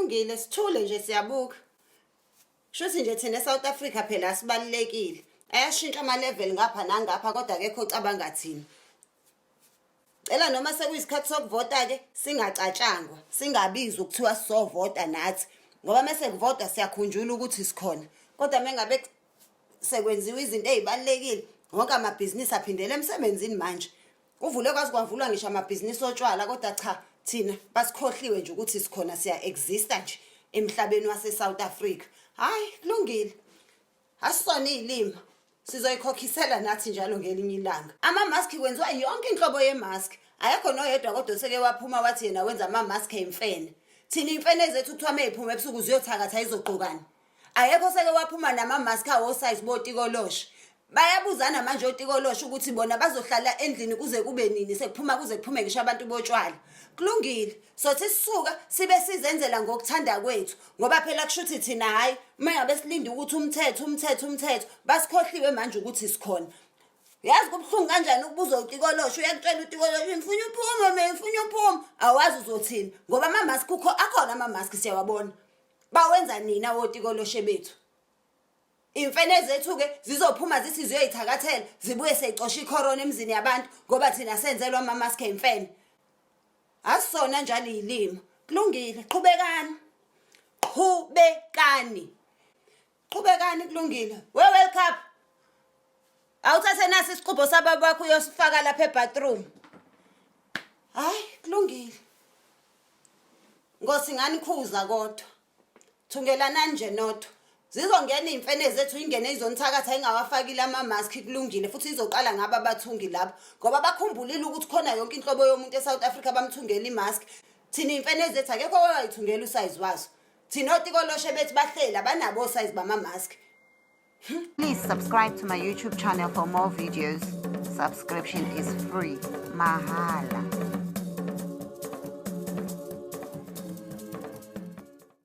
Kulungile, sithule nje siyabuka. Shuthi nje thina eSouth Africa phela asibalulekile. Ayashintsha ama-level ngapha nangapha kodwa akekho ocabanga thina. Cela noma sekuyisikhathi sokuvota-ke singacatshangwa, singabizwa ukuthiwa sizovota nathi ngoba mese kuvotwa siyakhunjulwa ukuthi sikhona. Kodwa mengabe sekwenziwa izinto ey'balulekile wonke amabhizinisi aphindele emsebenzini manje. Kuvulwe kwaze kwavulwa ngisho amabhizinisi otshwala kodwa cha thina basikhohliwe nje ukuthi sikhona siya-exista nje emhlabeni wase-South Africa. Hhayi kulungile. Asisona iy'lima sizoyikhokhisela nathi njalo ngelinye ilanga. Ama-mask kwenziwa yonke inhlobo ye-mask. Akekho noyedwa kodwa oseke waphuma wathi yena wenza ama-mask ey'mfene. Thina iy'mfene zethu kuthiwa uma y'phuma ebusuku ziyothakatha izogqokani. Akekho oseke waphuma nama-mask awosayizi botikoloshe. Bayabuzana manje otikoloshe ukuthi bona bazohlala endlini kuze kube nini sekuphuma kuze kuphume ngisho abantu botshwala. Kulungile. Sothi sisuka sibe sizenzela ngokuthanda kwethu ngoba phela kushuthi thina hhayi uma ngabe silinde ukuthi umthetho umthetho umthetho basikhohliwe manje ukuthi sikhona. Yazi kubuhlungu kanjani ukubuza utikoloshe uyakutshela utikoloshe ngifuna uphuma mina ngifuna uphuma awazi uzothini ngoba ama-mask akhona ama-mask siyawabona bawenza nina wotikoloshe bethu. Iy'mfene zethu-ke zizophuma zithi ziyoyithakathela zibuye seyicosha ikhorona emizini yabantu ngoba thina senzelwa ama-mask ey'mfene. Asisona njalo iy'lima. Kulungile, qhubekani. Qhubekani. Qhubekani kulungile. We World Cup. Awuthathe nasi isiqubho sababa wakho uyosifaka lapha ebathroom. Hayi, kulungile. Nkosi nganikhuza kodwa. Thungelanani nje nodwa. Zizongena iy'mfene zethu ingene izonithakatha ingawafakile ama-mask kulungile futhi izoqala ngabo abathungi labo ngoba bakhumbulile ukuthi khona yonke inhlobo yomuntu e-South Africa bamthungela i-mask. Thina iy'mfene zethu akekho owayithungela usayizi wazo. Thina otikoloshe bethu bahleli abanabo osayizi bama-mask. Please subscribe to my YouTube channel for more videos. Subscription is free. Mahala.